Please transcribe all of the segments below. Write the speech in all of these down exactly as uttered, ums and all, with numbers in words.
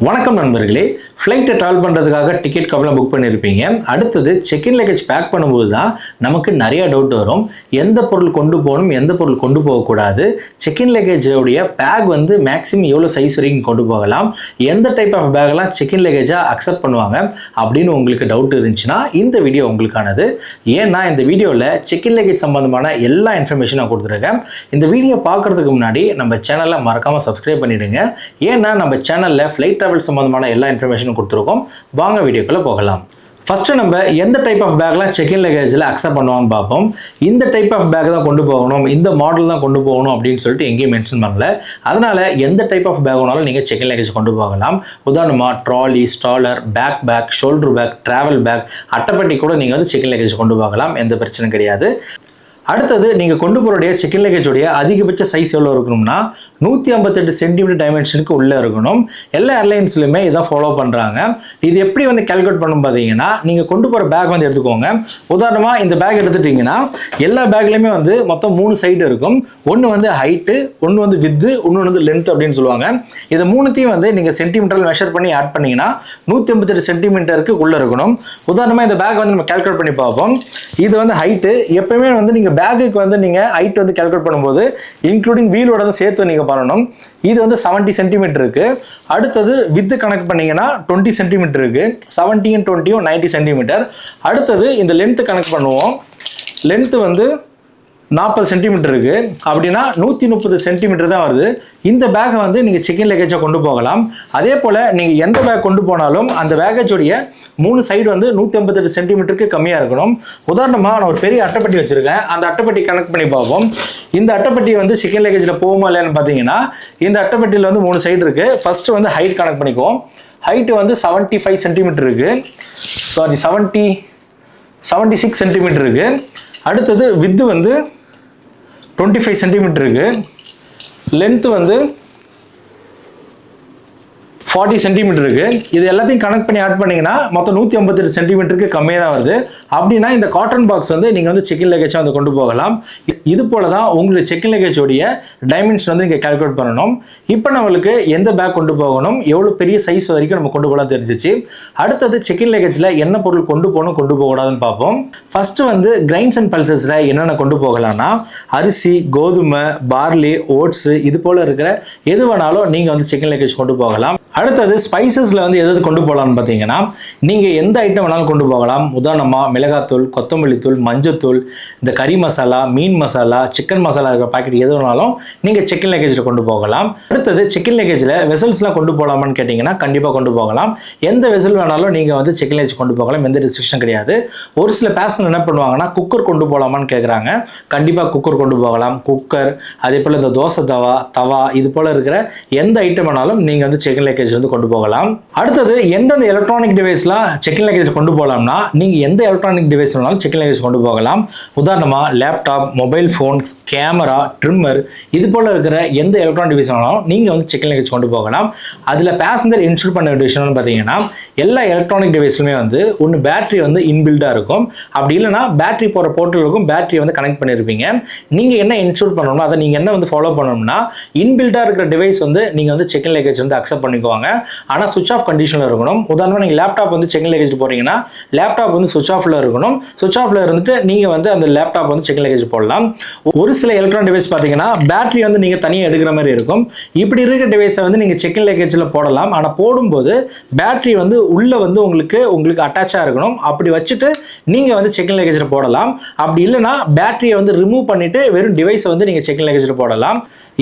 வணக்கம் நண்பர்களே. ஃப்ளைட்டை ட்ராவல் பண்ணுறதுக்காக டிக்கெட் கப்பலாம் புக் பண்ணியிருப்பீங்க. அடுத்தது செக்இன் லக்கேஜ் பேக் பண்ணும்போது தான் நமக்கு நிறைய டவுட் வரும். எந்த பொருள் கொண்டு போகணும், எந்த பொருள் கொண்டு போகக்கூடாது, செக்இன் லக்கேஜோடைய பேக் வந்து மேக்ஸிமம் எவ்வளோ சைஸ் வரைக்கும் கொண்டு போகலாம், எந்த டைப் ஆஃப் பேக்கெல்லாம் செக்இன் லக்கேஜாக அக்செப்ட் பண்ணுவாங்க அப்படின்னு உங்களுக்கு டவுட் இருந்துச்சுன்னா, இந்த வீடியோ உங்களுக்கானது. ஏன்னா, இந்த வீடியோவில் செக்இன் லக்கேஜ் சம்பந்தமான எல்லா இன்ஃபர்மேஷனும் நான் கொடுத்துருக்கேன். இந்த வீடியோ பார்க்கறதுக்கு முன்னாடி நம்ம சேனலை மறக்காமல் சப்ஸ்கிரைப் பண்ணிடுங்க. ஏன்னா, நம்ம சேனலில் ஃப்ளைட் ட்ராவல் சம்பந்தமான எல்லா இன்ஃபர்மேஷனும் கொடுத்துருக்கோம். வாங்க, வீடியோக்குள்ளே போகலாம். ஃபஸ்ட்டு நம்ம எந்த டைப் ஆஃப் பேக்லாம் செக்இன் லக்கேஜில் அக்செப்ட் பண்ணுவாங்கன்னு பார்ப்போம். இந்த டைப் ஆஃப் பேக் தான் கொண்டு போகணும், இந்த மாடல் தான் கொண்டு போகணும் அப்படின்னு சொல்லிட்டு எங்கேயும் மென்ஷன் பண்ணல. அதனால் எந்த டைப் ஆஃப் பேக் வேணாலும் நீங்கள் செக்இன் லக்கேஜ் கொண்டு போகலாம். உதாரணமாக, trolley, stroller, backpack, shoulder bag, travel bag, அட்டைப்பெட்டி கூட நீங்கள் வந்து செக்இன் லக்கேஜ் கொண்டு போகலாம், எந்த பிரச்சனையும் கிடையாது. அடுத்தது, நீங்கள் கொண்டு போகிறோடைய செக்இன் லக்கேஜோடைய அதிகபட்ச சைஸ் எவ்வளோ இருக்கணும்னா, நூற்றி ஐம்பத்தெட்டு சென்டிமீட்டர் டைமென்ஷனுக்கு உள்ளே இருக்கணும். எல்லா ஏர்லைன்ஸ்லையுமே இதான் ஃபாலோ பண்ணுறாங்க. இது எப்படி வந்து கால்குலேட் பண்ணணும் பார்த்தீங்கன்னா, நீங்கள் கொண்டு போகிற பேக் வந்து எடுத்துக்கோங்க. உதாரணமாக, இந்த பேக் எடுத்துட்டிங்கன்னா, எல்லா பேக்லேயுமே வந்து மொத்தம் மூணு சைடு இருக்கும். ஒன்று வந்து ஹைட்டு, ஒன்று வந்து வித்து, இன்னொன்று வந்து லென்த் அப்படின்னு சொல்லுவாங்க. இதை மூணுத்தையும் வந்து நீங்கள் சென்டிமீட்டரில் மெஷர் பண்ணி ஆட் பண்ணீங்கன்னா, நூற்றி ஐம்பத்தெட்டு சென்டிமீட்டருக்கு உள்ளே இருக்கணும். உதாரணமாக, இந்த பேக் வந்து நம்ம கால்குலேட் பண்ணி பார்ப்போம். இது வந்து ஹைட்டு. எப்பயுமே வந்து நீங்கள் பேக்குக்கு வந்து நீங்கள் ஹைட் வந்து கால்குலேட் பண்ணும்போது, இன்க்ளூடிங் வீலோட தான் சேர்த்து நீங்கள் பண்ணணும். இது வந்து செவன்ட்டி சென்டிமீட்டர் இருக்கு. அடுத்தது வித்து கணக்கு பண்ணீங்கன்னா, டுவெண்ட்டி சென்டிமீட்டர் இருக்கு. செவன்ட்டியும் டுவெண்ட்டியும் நைன்ட்டி சென்டிமீட்டர். அடுத்தது இந்த லென்த்து கணக்கு பண்ணுவோம். லென்த்து வந்து நாற்பது சென்டிமீட்டர் இருக்கு. அப்படின்னா, நூற்றி முப்பது சென்டிமீட்டர் தான் வருது. இந்த பேக்கை வந்து நீங்கள் செக்இன் லக்கேஜாக கொண்டு போகலாம். அதே போல், நீங்கள் எந்த பேக் கொண்டு போனாலும், அந்த பேக்கேஜோடைய மூணு சைடு வந்து நூற்றி ஐம்பத்தெட்டு சென்டிமீட்டருக்கு கம்மியாக இருக்கணும். உதாரணமாக, நான் ஒரு பெரிய அட்டைப்பெட்டி வச்சுருக்கேன். அந்த அட்டைப்பெட்டி கனெக்ட் பண்ணி பார்ப்போம். இந்த அட்டைப்பெட்டி வந்து செக்இன் லக்கேஜில் போகுமா இல்லையான்னு பார்த்தீங்கன்னா, இந்த அட்டைப்பெட்டியில் வந்து மூணு சைடு இருக்குது. ஃபஸ்ட்டு வந்து ஹைட் கனெக்ட் பண்ணிக்குவோம். ஹைட்டு வந்து செவன்ட்டி ஃபைவ் சென்டிமீட்டர் இருக்குது. Sorry, seventy, seventy six centimetre இருக்குது. அடுத்தது வித்து வந்து டுவெண்ட்டி ஃபைவ் சென்டிமீட்டர் இருக்குது. லென்த்து வந்து ஃபார்ட்டி சென்டிமீட்டர் இருக்குது. இது எல்லாத்தையும் கனெக்ட் பண்ணி ஆட் பண்ணிங்கன்னா, மொத்தம் நூற்றி ஐம்பத்தெட்டு சென்டிமீட்டருக்கு கம்மியாக தான் வருது. அப்படின்னா, இந்த காட்டன் பாக்ஸ் வந்து நீங்கள் வந்து செக்இன் லக்கேஜாக வந்து கொண்டு போகலாம். இது போல தான் உங்களுடைய செக்இன் லக்கேஜோடைய டைமென்ஷன் வந்து நீங்கள் கால்குலேட் பண்ணணும். இப்போ நம்மளுக்கு எந்த பேக் கொண்டு போகணும், எவ்வளோ பெரிய சைஸ் வரைக்கும் நம்ம கொண்டு போகலாம் தெரிஞ்சிச்சு. அடுத்தது, செக்இன் லக்கேஜில் என்ன பொருள் கொண்டு போகணும், கொண்டு போகக்கூடாதுன்னு பார்ப்போம். ஃபஸ்ட்டு வந்து கிரைன்ஸ் அண்ட் பல்சஸில் என்னென்ன கொண்டு போகலாம்னா, அரிசி, கோதுமை, பார்லி, ஓட்ஸு, இது போல் இருக்கிற எது வேணாலும் நீங்கள் வந்து செக்இன் லக்கேஜ் கொண்டு போகலாம். அடுத்தது, ஸ்பைசஸில் வந்து எது எது கொண்டு போகலாம்னு பார்த்தீங்கன்னா, நீங்கள் எந்த ஐட்டம் வேணாலும் கொண்டு போகலாம். உதாரணமாக, மிளகாத்தூள், கொத்தமல்லித்தூள், மஞ்சத்தூள், இந்த கறி மசாலா, மீன் மசாலா, சிக்கன் மசாலா இருக்கிற பாக்கெட் எது வேணாலும் நீங்கள் செக்இன் லக்கேஜில் கொண்டு போகலாம். அடுத்தது, செக்இன் லக்கேஜில் வெசல்ஸ்லாம் கொண்டு போகலாமான்னு கேட்டிங்கன்னா, கண்டிப்பாக கொண்டு போகலாம். எந்த வெசல் வேணாலும் நீங்கள் வந்து செக்இன் லக்கேஜ் கொண்டு போகலாம், எந்த ரெஸ்ட்ரிக்ஷன் கிடையாது. ஒரு சில பேசஞ்சர் என்ன பண்ணுவாங்கன்னா, குக்கர் கொண்டு போகலாமான்னு கேட்குறாங்க. கண்டிப்பாக குக்கர் கொண்டு போகலாம். குக்கர், அதே போல் இந்த தோசை தவா, தவா, இது போல் இருக்கிற எந்த ஐட்டம் வேணாலும் நீங்கள் வந்து செக்இன் லக்கேஜ் வந்து கொண்டு போகலாம். அடுத்தது, எந்தெந்த எலக்ட்ரானிக் டிவைஸ்லாம் செக்இன் லக்கேஜில் கொண்டு போகலாம்னா, நீங்கள் எந்த எலக்ட்ரானிக் டிவைஸ் வேணாலும் செக்இன் லக்கேஜ் கொண்டு போகலாம். உதாரணமாக, laptop, mobile phone, camera, trimmer, இது போல் இருக்கிற எந்த எலக்ட்ரானிக் டிவைஸ் வேணாலும் நீங்கள் வந்து செக்இன் லக்கேஜ் கொண்டு போகலாம். அதில் பேசஞ்சர் என்ஷூர் பண்ண வேண்டிய விஷயம்னு பார்த்தீங்கன்னா, எல்லா எலக்ட்ரானிக் டிவைஸ்லையுமே வந்து ஒன்று பேட்டரி வந்து இன்பில்டாக இருக்கும். அப்படி இல்லைன்னா, பேட்டரி போடுற போர்ட்டல் இருக்கும், பேட்டரி வந்து கனெக்ட் பண்ணியிருப்பீங்க. நீங்கள் என்ன என்ஷூர் பண்ணணும்னா, அதை நீங்கள் என்ன வந்து ஃபாலோ பண்ணணும்னா, இன்பில்டாக இருக்கிற டிவைஸ் வந்து நீங்கள் வந்து செக்இன் லக்கேஜ் வந்து அக்செப்ட் பண்ணிக்குவாங்க. ஆனால், சுவிட்ச் ஆஃப் கண்டிஷனில் இருக்கணும். உதாரணமாக, நீங்கள் லேப்டாப் வந்து செக்இன் லக்கேஜ் போகிறீங்கன்னா, லேப்டாப் வந்து சுவிட்ச் ஆஃபில் இருக்கணும். சுவிட்ச் ஆஃபில் இருந்துட்டு நீங்கள் வந்து அந்த லேப்டாப் வந்து செக்இன் லக்கேஜ் போடலாம். ஒரு சில எலக்ட்ரானிக் டிவைஸ் பார்த்தீங்கன்னா, பேட்டரி வந்து நீங்கள் தனியாக எடுக்கிற மாதிரி இருக்கும். இப்படி இருக்கிற டிவைஸை வந்து நீங்கள் செக்இன் லக்கேஜில் போடலாம். ஆனால், போடும்போது பேட்டரி வந்து உள்ளே வந்து உங்களுக்கு, உங்களுக்கு அட்டாச்சாக இருக்கணும். அப்படி வச்சுட்டு நீங்கள் வந்து செக்இன் லக்கேஜில் போடலாம். அப்படி இல்லைன்னா, பேட்டரியை வந்து ரிமூவ் பண்ணிவிட்டு வெறும் டிவைஸை வந்து நீங்கள் செக்இன் லக்கேஜில் போடலாம்.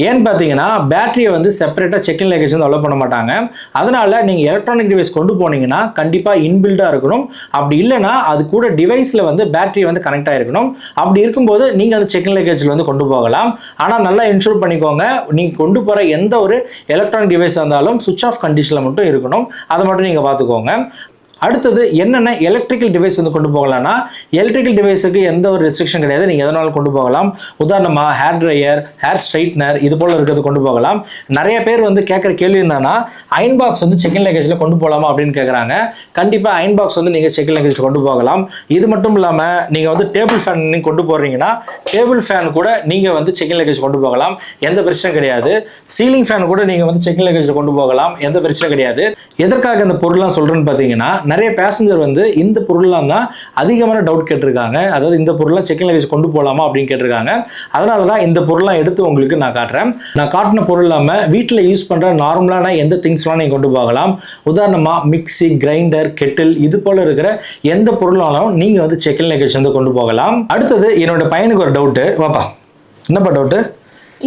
ஏன்னு பார்த்தீங்கன்னா, பேட்டரியை வந்து செப்பரேட்டாக செக்இன் லக்கேஜ் வந்து அலோவ் பண்ண மாட்டாங்க. அதனால், நீங்கள் எலக்ட்ரானிக் டிவைஸ் கொண்டு போனீங்கன்னா, கண்டிப்பாக இன்பில்டாக இருக்கணும். அப்படி இல்லைன்னா, அது கூட டிவைஸில் வந்து பேட்டரி வந்து கனெக்ட் ஆகிருக்கணும். அப்படி இருக்கும்போது, நீங்கள் வந்து செக்இன் லக்கேஜில் வந்து கொண்டு போகலாம். ஆனால், நல்லா என்ஷூர் பண்ணிக்கோங்க, நீங்கள் கொண்டு போகிற எந்த ஒரு எலக்ட்ரானிக் டிவைஸ் இருந்தாலும், சுவிட்ச் ஆஃப் கண்டிஷனில் மட்டும் இருக்கணும். அதை மட்டும் நீங்கள் பார்த்துக்கோங்க. அடுத்தது என்னென்ன எலக்ட்ரிக்கல் டிவைஸ் வந்து கொண்டு போகலாம்னா, எலக்ட்ரிக்கல் டிவைஸுக்கு எந்த ஒரு ரெஸ்ட்ரிக்ஷன் கிடையாது. நீங்கள் எதனாலும் கொண்டு போகலாம். உதாரணமாக, ஹேர் ட்ரையர், ஹேர் ஸ்ட்ரைட்னர், இது போல் இருக்கிறது கொண்டு போகலாம். நிறைய பேர் வந்து கேட்குற கேள்வி என்னன்னா, அயன் பாக்ஸ் வந்து செக் இன் லக்கேஜில் கொண்டு போகலாமா அப்படின்னு கேட்குறாங்க. கண்டிப்பாக அயன் பாக்ஸ் வந்து நீங்கள் செக் இன் லக்கேஜில் கொண்டு போகலாம். இது மட்டும் இல்லாமல், நீங்கள் வந்து டேபிள் ஃபேன் நீங்கள் கொண்டு போகிறீங்கன்னா, டேபிள் ஃபேன் கூட நீங்கள் வந்து செக் இன் லக்கேஜ் கொண்டு போகலாம், எந்த பிரச்சனையும் கிடையாது. சீலிங் ஃபேன் கூட நீங்கள் வந்து செக் இன் லக்கேஜில் கொண்டு போகலாம், எந்த பிரச்சனையும் கிடையாது. எதற்காக இந்த பொருள்லாம் சொல்கிறேன்னு பார்த்தீங்கன்னா, நிறைய பேசஞ்சர் வந்து இந்த பொருள்லாம் தான் அதிகமான டவுட் கேட்டிருக்காங்க. அதாவது, இந்த பொருள்லாம் செக் இன் லக்கேஜ் கொண்டு போகலாமா அப்படின்னு கேட்டிருக்காங்க. அதனால தான் இந்த பொருள்லாம் எடுத்து உங்களுக்கு நான் காட்டுறேன். நான் காட்டின பொருள் இல்லாமல், வீட்டில் யூஸ் பண்ணுற நார்மலான எந்த திங்ஸ்லாம் நீங்கள் கொண்டு போகலாம். உதாரணமாக, மிக்ஸி, கிரைண்டர், கெட்டில், இது போல் இருக்கிற எந்த பொருளாலும் நீங்கள் வந்து செக் இன் லக்கேஜ் வந்து கொண்டு போகலாம். அடுத்தது, என்னோட பையனுக்கு ஒரு டவுட்டு. வாப்பா, என்னப்பா டவுட்டு?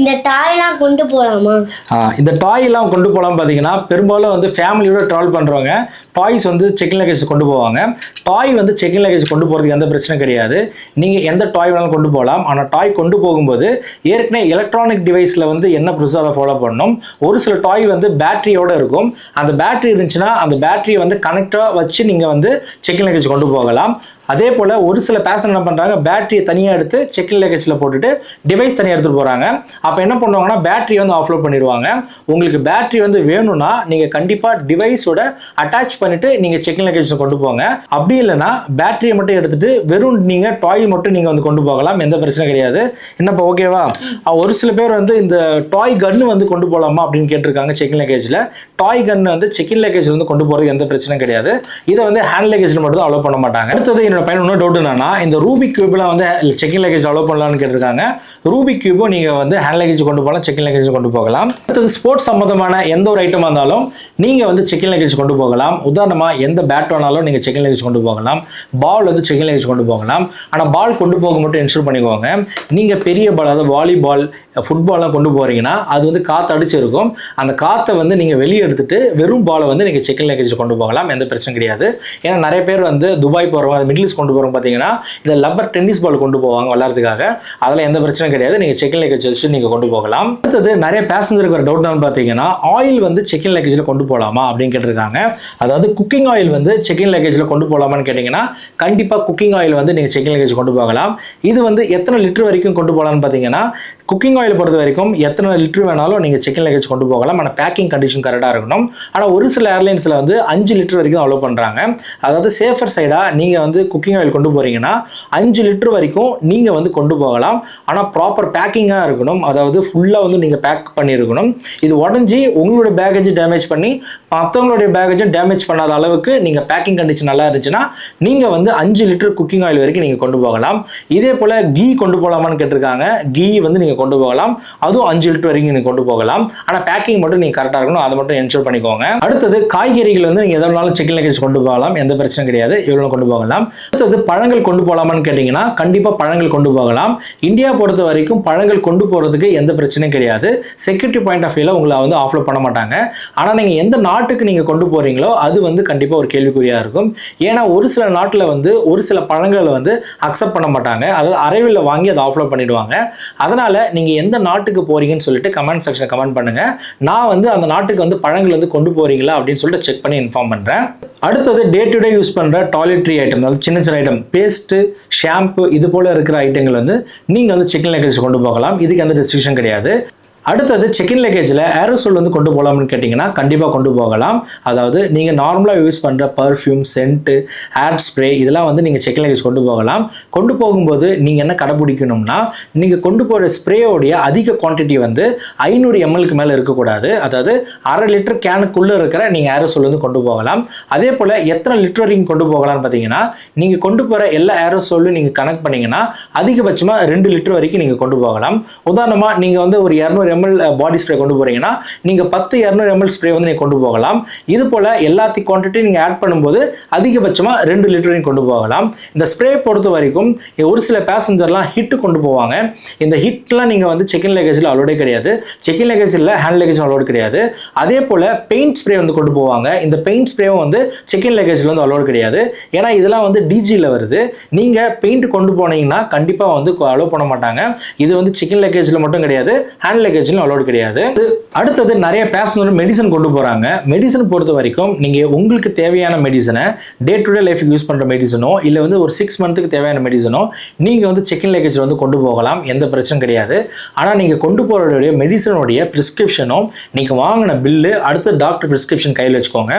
இந்த டாய்லாம் கொண்டு போகலாமா? ஆ, இந்த டாய் எல்லாம் கொண்டு போகலாம். பார்த்தீங்கன்னா, பெரும்பாலும் வந்து ஃபேமிலியோட ட்ராவல் பண்ணுறவங்க டாய்ஸ் வந்து செக் இன் லக்கேஜ் கொண்டு போவாங்க. டாய் வந்து செக் இன் லக்கேஜ் கொண்டு போகிறதுக்கு எந்த பிரச்சனையும் கிடையாது. நீங்கள் எந்த டாய் வேணாலும் கொண்டு போகலாம். ஆனால் டாய் கொண்டு போகும்போது, ஏற்கனவே எலக்ட்ரானிக் டிவைஸில் வந்து என்ன ப்ரொசீஜர், அதை ஃபாலோ பண்ணணும். ஒரு சில டாய் வந்து பேட்டரியோடு இருக்கும். அந்த பேட்டரி இருந்துச்சுன்னா, அந்த பேட்டரியை வந்து கனெக்டாக வச்சு நீங்கள் வந்து செக் இன் லக்கேஜ் கொண்டு போகலாம். அதே போல், ஒரு சில பேசஞ்சர் என்ன பண்ணுறாங்க, பேட்டரியை தனியாக எடுத்து செக் இன் லக்கேஜில் போட்டுட்டு, டிவைஸ் தனியாக எடுத்துகிட்டு போகிறாங்க. அப்போ என்ன பண்ணுவாங்கன்னா, பேட்டரி வந்து ஆஃப்லோட் பண்ணிடுவாங்க. உங்களுக்கு பேட்டரி வந்து வேணும்னா, நீங்கள் கண்டிப்பாக டிவைஸோட அட்டாச் பண்ணிவிட்டு நீங்கள் செக் இன் லக்கேஜ் கொண்டு போங்க. அப்படி இல்லைன்னா, பேட்டரியை மட்டும் எடுத்துட்டு, வெறும் நீங்கள் டாய் மட்டும் நீங்கள் வந்து கொண்டு போகலாம், எந்த பிரச்சனையும் கிடையாது. என்னப்பா, ஓகேவா? ஒரு சில பேர் வந்து, இந்த டாய் கன்னு வந்து கொண்டு போகலாமா அப்படின்னு கேட்டிருக்காங்க செக் இன் லக்கேஜில். டாய் கன் வந்து செக் இன் லக்கேஜ் வந்து கொண்டு போகிறதுக்கு எந்த பிரச்சனையும் கிடையாது. இதை வந்து ஹேண்ட் லக்கேஜில் மட்டும் தான் அலோவ் பண்ண மாட்டாங்க. அடுத்தது, என்னோட பையன் இன்னொரு டவுட் என்னன்னா, இந்த ரூபிக் கியூப்லாம் வந்து செக் இன் லக்கேஜ் அலோவ் பண்ணலாம்னு கேட்டிருக்காங்க. ரூபிக் கியூபும் நீங்கள் வந்து ஹேண்ட் லக்கேஜ் கொண்டு போகலாம், செக் இன் லக்கேஜ் கொண்டு போகலாம். அடுத்தது, ஸ்போர்ட்ஸ் சம்மந்தமான எந்த ஒரு ஐட்டமாக இருந்தாலும் நீங்கள் வந்து செக் இன் லக்கேஜ் கொண்டு போகலாம். உதாரணமாக, எந்த பேட் வேணாலும் நீங்கள் செக் இன் லக்கேஜ் கொண்டு போகலாம். பால் வந்து செக் இன் லக்கேஜ் கொண்டு போகலாம். ஆனால், பால் கொண்டு போக மட்டும் என்ஷூர் பண்ணிக்கோங்க. நீங்கள் பெரிய பால், அதாவது வாலிபால், ஃபுட்பால்லாம் கொண்டு போகிறீங்கன்னா, அது வந்து காற்று அடிச்சிருக்கும். அந்த காற்றை வந்து நீங்கள் வெளியே எடுத்துட்டு, வெறும் பாலை வந்து நீங்கள் செக் இன் லக்கேஜ் கொண்டு போகலாம், எந்த பிரச்சனையும் கிடையாது. ஏன்னா, நிறைய பேர் வந்து, துபாய் போகிறவங்க, அது மிடில் ஈஸ்ட் கொண்டு போகிறவங்க, பார்த்தீங்கன்னா, இந்த லப்பர் டென்னிஸ் பால் கொண்டு போவாங்க விளாட்றதுக்காக. அதெல்லாம் எந்த பிரச்சனையும் கிடையாது. நீங்கள் செக் இன் லக்கேஜ் வச்சு நீங்கள் கொண்டு போகலாம். அடுத்தது, நிறைய பேசஞ்சருக்கு ஒரு டவுட் என்னன்னு பார்த்தீங்கன்னா, ஆயில் வந்து செக் இன் லக்கேஜில் கொண்டு போகலாமா அப்படின்னு கேட்டிருக்காங்க. அதாவது, குக்கிங் ஆயில் வந்து செக் இன் லக்கேஜில் கொண்டு போகலாமான்னு கேட்டிங்கன்னா, கண்டிப்பாக குக்கிங் ஆயில் வந்து நீங்கள் செக் இன் லக்கேஜ் கொண்டு போகலாம். இது வந்து எத்தனை லிட்டர் வரைக்கும் கொண்டு போகலான்னு பார்த்தீங்கன்னா, குக்கிங் ஆயில் பொறுத்த வரைக்கும் எத்தனை லிட்டர் வேணாலும் நீங்கள் செக் இன் லக்கேஜ் கொண்டு போகலாம். ஆனால், பேக்கிங் கண்டிஷன் கரெக்டாக இருக்கணும். ஆனால், ஒரு சில ஏர்லைன்ஸில் வந்து அஞ்சு லிட்டர் வரைக்கும் அலோவ் பண்ணுறாங்க. அதாவது, சேஃபர் சைடாக நீங்கள் வந்து குக்கிங் ஆயில் கொண்டு போகிறீங்கன்னா, அஞ்சு லிட்டர் வரைக்கும் நீங்கள் வந்து கொண்டு போகலாம். ஆனால், ப்ராப்பர் பேக்கிங்காக இருக்கணும். அதாவது, ஃபுல்லாக வந்து நீங்கள் பேக் பண்ணியிருக்கணும். இது உடஞ்சி உங்களுடைய பேக்கேஜ் டேமேஜ் பண்ணி, மற்றவங்களுடைய பேக்கேஜும் டேமேஜ் பண்ணாத அளவுக்கு நீங்கள் பேக்கிங் கண்டிஷன் நல்லா இருந்துச்சுன்னா, நீங்கள் வந்து அஞ்சு லிட்டர் குக்கிங் ஆயில் வரைக்கும் நீங்கள் கொண்டு போகலாம். இதே போல் கீ கொண்டு போகலாமான்னு கேட்டிருக்காங்க. கீ வந்து நீங்கள் கொண்டு போகலாம். அதுவும் அஞ்சு லிட்டர் வரைக்கும் நீங்கள் கொண்டு போகலாம். ஆனால், பேக்கிங் மட்டும் நீங்கள் கரெக்டாக இருக்கணும், அதை மட்டும் என்ஷூர் பண்ணிக்கோங்க. அடுத்தது, காய்கறிகள் வந்து நீங்கள் எது வேணாலும் செக் இன் லக்கேஜ் கொண்டு போகலாம், எந்த பிரச்சனையும் கிடையாது, எவ்வளோ கொண்டு போகலாம். அடுத்தது, பழங்கள் கொண்டு போகலாமான்னு கேட்டிங்கன்னா, கண்டிப்பாக பழங்கள் கொண்டு போகலாம். இந்தியா பொறுத்த வரைக்கும் பழங்கள் கொண்டு போகிறதுக்கு எந்த பிரச்சனையும் கிடையாது. செக்யூரிட்டி பாயிண்ட் ஆஃப் வியூவில் உங்களை வந்து ஆஃப்லோட் பண்ண மாட்டாங்க. ஆனால், நீங்கள் எந்த நாட்டுக்கு நீங்கள் கொண்டு போகிறீங்களோ, அது வந்து கண்டிப்பாக ஒரு கேள்விக்குறியாக இருக்கும். ஏன்னா, ஒரு சில நாட்டில் வந்து ஒரு சில பழங்களை வந்து அக்செப்ட் பண்ண மாட்டாங்க. அதாவது, அரைவலில் வாங்கி அதை ஆஃப்லோட் பண்ணிடுவாங்க. அதனால், நீங்கள் எந்த நாட்டுக்கு போகிறீங்கன்னு சொல்லிட்டு கமெண்ட் செக்ஷனில் கமெண்ட் பண்ணுங்கள். நான் வந்து அந்த நாட்டுக்கு வந்து பழங்கள் வந்து கொண்டு போகிறீங்களா அப்படின்னு சொல்லிட்டு செக் பண்ணி இன்ஃபார்ம் பண்ணுறேன். அடுத்தது, டே டு டே யூஸ் பண்ணுற டாய்லெட்ரி ஐட்டம், அதாவது சின்ன சின்ன ஐட்டம், பேஸ்ட்டு, ஷாம்பு, இது போல் இருக்கிற ஐட்டங்கள் வந்து நீங்கள் வந்து செக் இன் லக்கேஜ் கொண்டு போகலாம். இதுக்கு எந்த ரெஸ்ட்ரிக்ஷன் கிடையாது. அடுத்தது, செக் இன் லக்கேஜில் ஏரோசோல் வந்து கொண்டு போகலாம்னு கேட்டிங்கன்னா, கண்டிப்பாக கொண்டு போகலாம். அதாவது, நீங்கள் நார்மலாக யூஸ் பண்ணுற பர்ஃப்யூம், சென்ட்டு, ஹேர் ஸ்ப்ரே, இதெல்லாம் வந்து நீங்கள் செக் இன் லக்கேஜ் கொண்டு போகலாம். கொண்டு போகும்போது நீங்கள் என்ன கடைப்பிடிக்கணும்னா, நீங்கள் கொண்டு போகிற ஸ்ப்ரேயோடைய அதிக குவான்டிட்டி வந்து ஐநூறு எம்எல்க்கு மேலே இருக்கக்கூடாது. அதாவது, அரை லிட்டர் கேனுக்குள்ளே இருக்கிற நீங்கள் ஏரோசோல் வந்து கொண்டு போகலாம். அதே போல், எத்தனை லிட்டர் வரைக்கும் கொண்டு போகலாம்னு பார்த்தீங்கன்னா, நீங்கள் கொண்டு போகிற எல்லா ஏரோசோலும் நீங்கள் கனெக்ட் பண்ணீங்கன்னா, அதிகபட்சமாக ரெண்டு லிட்டர் வரைக்கும் நீங்கள் கொண்டு போகலாம். உதாரணமாக, நீங்கள் வந்து ஒரு இருநூறு எம்எல் பாடி ஸ்ப்ரே கொண்டு போகிறீங்கன்னா, நீங்கள் பத்து இருநூறு எம்எல் ஸ்ப்ரே வந்து நீங்கள் கொண்டு போகலாம். இது போல், எல்லாத்தையும் குவான்டிட்டி நீங்கள் ஆட் பண்ணும்போது, அதிகபட்சமாக ரெண்டு லிட்டர் வரைக்கும் கொண்டு போகலாம். இந்த ஸ்ப்ரே பொறுத்த வரைக்கும், ஒரு சில பேசஞ்சர்லாம் ஹிட் கொண்டு போவாங்க. இந்த ஹிட்லாம் நீங்கள் வந்து செக் இன் லக்கேஜில் அலோடே கிடையாது. செக் இன் லக்கேஜ் இல்லை, ஹேண்ட் லக்கேஜ் அலோடு கிடையாது. அதே போல், பெயிண்ட் ஸ்ப்ரே வந்து கொண்டு போவாங்க. இந்த பெயிண்ட் ஸ்ப்ரேவும் வந்து செக் இன் லக்கேஜில் வந்து அலோடு கிடையாது. ஏன்னா, இதெல்லாம் வந்து டிஜியில் வருது. நீங்கள் பெயிண்ட் கொண்டு போனீங்கன்னா, கண்டிப்பாக வந்து அலோவ் பண்ண மாட்டாங்க. இது வந்து செக் இன் லக்கேஜில் மட்டும் கிடையாது, ஹேண்ட் லக்கேஜ் லக்கேஜில் அலோடு கிடையாது. இது, அடுத்தது, நிறைய பேசஞ்சர் மெடிசன் கொண்டு போகிறாங்க. மெடிசன் பொறுத்த வரைக்கும், நீங்கள் உங்களுக்கு தேவையான மெடிசனை, டே டு டே லைஃப்க்கு யூஸ் பண்ணுற மெடிசனோ, இல்லை வந்து ஒரு சிக்ஸ் மந்த்துக்கு தேவையான மெடிசனோ, நீங்கள் வந்து செக்கின் லக்கேஜில் வந்து கொண்டு போகலாம், எந்த பிரச்சனையும் கிடையாது. ஆனால் நீங்கள் கொண்டு போகிறதுடைய மெடிசனுடைய ப்ரிஸ்கிரிப்ஷனும், நீங்கள் வாங்கின பில்லு, அடுத்து டாக்டர் ப்ரிஸ்கிரிப்ஷன் கையில் வச்சுக்கோங்க.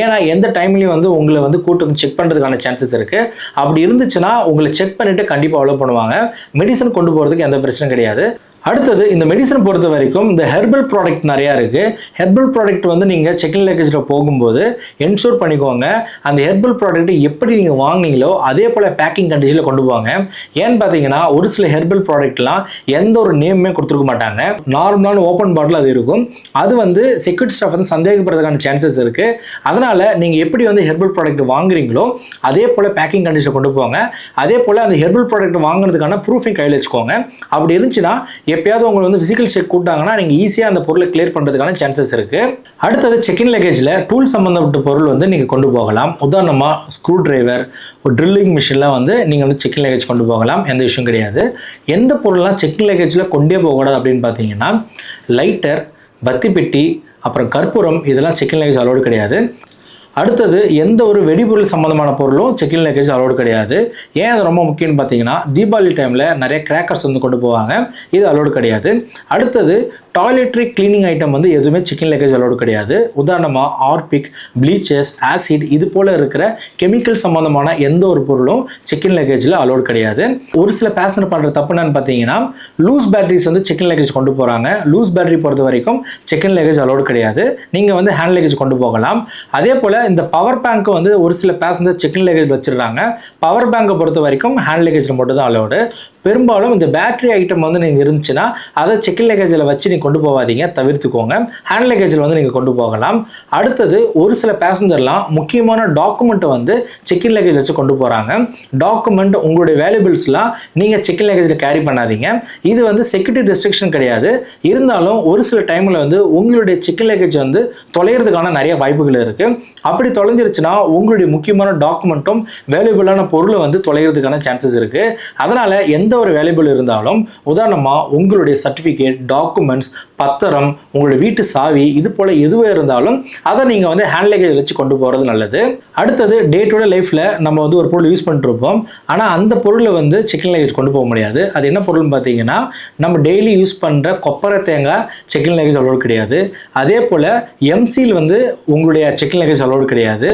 ஏன்னா, எந்த டைம்லையும் வந்து உங்களை வந்து கூட்டு வந்து செக் பண்ணுறதுக்கான சான்சஸ் இருக்குது. அப்படி இருந்துச்சுன்னா, உங்களை செக் பண்ணிவிட்டு கண்டிப்பாக அலோவ் பண்ணுவாங்க. மெடிசன் கொண்டு போகிறதுக்கு எந்த பிரச்சனையும் கிடையாது. அடுத்தது, இந்த மெடிசன் பொறுத்த வரைக்கும் இந்த ஹெர்பல் ப்ராடக்ட் நிறையா இருக்குது. ஹெர்பல் ப்ராடக்ட் வந்து நீங்கள் செக்கின் லக்கேஜில் போகும்போது என்ஷூர் பண்ணிக்கோங்க, அந்த ஹெர்பல் ப்ராடக்ட் எப்படி நீங்கள் வாங்கினீங்களோ, அதே போல் பேக்கிங் கண்டிஷனில் கொண்டு போங்க. ஏன்னு பார்த்தீங்கன்னா, ஒரு சில ஹெர்பல் ப்ராடக்ட்லாம் எந்த ஒரு நேமுமே கொடுத்துருக்க மாட்டாங்க. நார்மலான ஓப்பன் பாட்டில் அது இருக்கும். அது வந்து செக்யூரிட்டி ஸ்டாஃப் வந்து சந்தேகப்படுறதுக்கான சான்சஸ் இருக்குது. அதனால், நீங்கள் எப்படி வந்து ஹெர்பல் ப்ராடக்ட் வாங்குறீங்களோ, அதே போல் பேக்கிங் கண்டிஷனில் கொண்டு போங்க. அதே போல், அந்த ஹெர்பல் ப்ராடக்ட் வாங்கினதுக்கான ப்ரூஃபையும் கையில் வச்சுக்கோங்க. அப்படி இருந்துச்சுன்னா, எப்பயாவது உங்களை வந்து ஃபிசிக்கல் செக் கூப்பிட்டாங்கன்னா, நீங்கள் ஈஸியாக அந்த பொருளை கிளியர் பண்ணுறதுக்கான சான்சஸ் இருக்குது. அடுத்தது, செக்கின் லக்கேஜில் டூல் சம்மந்தப்பட்ட பொருள் வந்து நீங்கள் கொண்டு போகலாம். உதாரணமாக, ஸ்க்ரூ டிரைவர், ஒரு ட்ரில்லிங் மிஷின்லாம் வந்து நீங்கள் வந்து செக்கின் லக்கேஜ் கொண்டு போகலாம், எந்த இஷ்யூ கிடையாது. எந்த பொருள்லாம் செக்கின் லக்கேஜில் கொண்டே போகக்கூடாது அப்படின்னு பார்த்தீங்கன்னா, லைட்டர், பத்தி பெட்டி, அப்புறம் கற்பூரம், இதெல்லாம் செக்கின் லக்கேஜ் அலோடு கிடையாது. அடுத்தது, எந்த ஒரு வெடிபொருள் சம்மந்தமான பொருளும் செக்கின் லக்கேஜ் அலோடு கிடையாது. ஏன் அது ரொம்ப முக்கியம்னு பார்த்தீங்கன்னா, தீபாவளி டைமில் நிறைய கிராக்கர்ஸ் வந்து கொண்டு போவாங்க, இது அலோடு கிடையாது. அடுத்தது, டாய்லெட்ரி கிளீனிங் ஐட்டம் வந்து எதுவுமே செக்கின் லக்கேஜ் அலோடு கிடையாது. உதாரணமாக, ஹார்பிக், ப்ளீச்சஸ், ஆசிட், இது போல் இருக்கிற கெமிக்கல் சம்மந்தமான எந்த ஒரு பொருளும் செக்கின் லக்கேஜில் அலோடு கிடையாது. ஒரு சில பேசஞ்சர் பண்ணுற தப்பு என்னன்னு பார்த்தீங்கன்னா, லூஸ் பேட்டரிஸ் வந்து செக்கின் லக்கேஜ் கொண்டு போகிறாங்க. லூஸ் பேட்டரி பொறுத்த வரைக்கும் செக்கின் லக்கேஜ் அலோடு கிடையாது. நீங்கள் வந்து ஹேண்ட் லக்கேஜ் கொண்டு போகலாம். அதே போல், இந்த பவர் பேங்க் வந்து ஒரு சில பேசஞ்சர் செக்கின் லக்கேஜ் வச்சிடுறாங்க. பவர் பேங்கை பொறுத்த வரைக்கும் ஹேண்ட் லக்கேஜில் மட்டும்தான் அலோடு. பெரும்பாலும் இந்த பேட்டரி ஐட்டம் வந்து நீங்கள் இருந்துச்சுன்னா, அதை செக்கின் லக்கேஜில் வச்சு நீங்கள் கொண்டு போகாதீங்க, தவிர்த்துக்கோங்க. ஹேண்ட் லக்கேஜில் வந்து நீங்கள் கொண்டு போகலாம். அடுத்தது, ஒரு சில பேசஞ்சர்லாம் முக்கியமான டாக்குமெண்ட்டை வந்து செக்கின் லக்கேஜ் வச்சு கொண்டு போகிறாங்க. டாக்குமெண்ட், உங்களுடைய வேல்யூபிள்ஸ்லாம் நீங்கள் செக்கின் லக்கேஜில் கேரி பண்ணாதீங்க. இது வந்து செக்யூரிட்டி ரெஸ்ட்ரிக்ஷன் கிடையாது. இருந்தாலும், ஒரு சில டைமில் வந்து உங்களுடைய செக்கின் லக்கேஜ் வந்து தொலைகிறதுக்கான நிறைய வாய்ப்புகள் இருக்குது. அப்படி தொலைஞ்சிருச்சுன்னா, உங்களுடைய முக்கியமான டாக்குமெண்ட்டும் வேல்யூபிளான பொருளும் வந்து தொலைகிறதுக்கான சான்சஸ் இருக்குது. அதனால், எந்த ஒரு வேல்யூபிள் இருந்தாலும், உதாரணமாக, உங்களுடைய சர்டிஃபிகேட், டாக்குமெண்ட்ஸ், பத்திரம், உங்களுடைய வீட்டு சாவி, இது போல் எதுவாக இருந்தாலும், அதை நீங்கள் வந்து ஹேண்ட் லக்கேஜில் வச்சு கொண்டு போகிறது நல்லது. அடுத்தது, டே டு டே லைஃப்பில் நம்ம வந்து ஒரு பொருள் யூஸ் பண்ணிட்டுருப்போம். ஆனால் அந்த பொருளை வந்து செக்கின் லக்கேஜ் கொண்டு போக முடியாது. அது என்ன பொருள்னு பார்த்தீங்கன்னா, நம்ம டெய்லி யூஸ் பண்ணுற கொப்பரை தேங்காய் செக்கின் லக்கேஜ் அலோடு கிடையாது. அதே போல், எம்சீல் வந்து உங்களுடைய செக்கின் லக்கேஜ் அலோடு கிடையாது.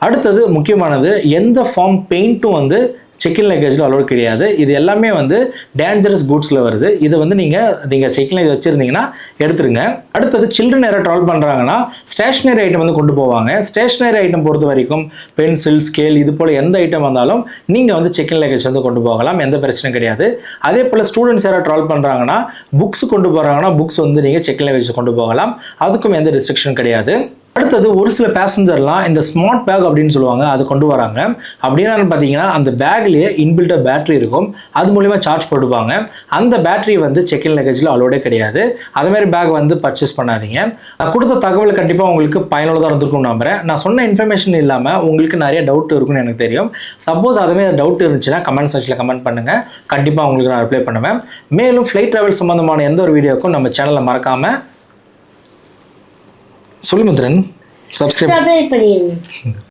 அடுத்தது, முக்கியமானது, எந்த ஃபார்ம் பெயிண்ட்டும் வந்து செக்கின் லக்கேஜில் அலோடு கிடையாது. இது எல்லாமே வந்து டேஞ்சரஸ் குட்ஸில் வருது. இது வந்து நீங்கள் நீங்கள் செக்கின் லக்கேஜ் வச்சுருந்தீங்கன்னா, எடுத்துருங்க. அடுத்தது, சில்ட்ரன் யாராவது ட்ராவல் பண்ணுறாங்கன்னா, ஸ்டேஷனரி ஐட்டம் வந்து கொண்டு போவாங்க. ஸ்டேஷனரி ஐட்டம் பொறுத்த வரைக்கும், பென்சில், ஸ்கேல், இது போல் எந்த ஐட்டம் வந்தாலும் நீங்கள் வந்து செக்கின் லக்கேஜ் வந்து கொண்டு போகலாம், எந்த பிரச்சனையும் கிடையாது. அதே போல், ஸ்டூடெண்ட்ஸ் யாராவது ட்ராவல் பண்ணுறாங்கன்னா, புக்ஸ் கொண்டு போகிறாங்கன்னா, புக்ஸ் வந்து நீங்கள் செக்கின் லக்கேஜ் கொண்டு போகலாம், அதுக்கும் எந்த ரெஸ்ட்ரிக்ஷன் கிடையாது. அடுத்தது, ஒரு சில பேசஞ்சர்லாம் இந்த ஸ்மார்ட் பேக் அப்படின்னு சொல்லுவாங்க, அதை கொண்டு வராங்க. அப்படின்னா என்ன பார்த்தீங்கன்னா, அந்த பேக்லேயே இன்பில்ட்டாக பேட்டரி இருக்கும், அது மூலிமா சார்ஜ் போட்டுப்பாங்க. அந்த பேட்டரி வந்து செக்கின் லக்கேஜில் அலோடே கிடையாது. அதே மாதிரி பேக் வந்து பர்ச்சேஸ் பண்ணாதீங்க. நான் கொடுத்த தகவல் கண்டிப்பாக உங்களுக்கு பயனுள்ளதாக இருந்திருக்கும்னு நம்புகிறேன். நான் சொன்ன இன்ஃபர்மேஷன் இல்லாமல் உங்களுக்கு நிறைய டவுட் இருக்கும்னு எனக்கு தெரியும். சப்போஸ் அதுமாதிரி டவுட் இருந்துச்சுன்னா, கமெண்ட் செக்ஷனில் கமெண்ட் பண்ணுங்கள், கண்டிப்பாக உங்களுக்கு நான் ரிப்ளை பண்ணுவேன். மேலும் ஃப்ளைட் ட்ராவல் சம்மந்தமான எந்த ஒரு வீடியோக்கும் நம்ம சேனலை மறக்காமல், சொல்லு மித்ரன், சப்ஸ்கிரைப் சப்ஸ்கிரைப் பண்ணிடுங்க.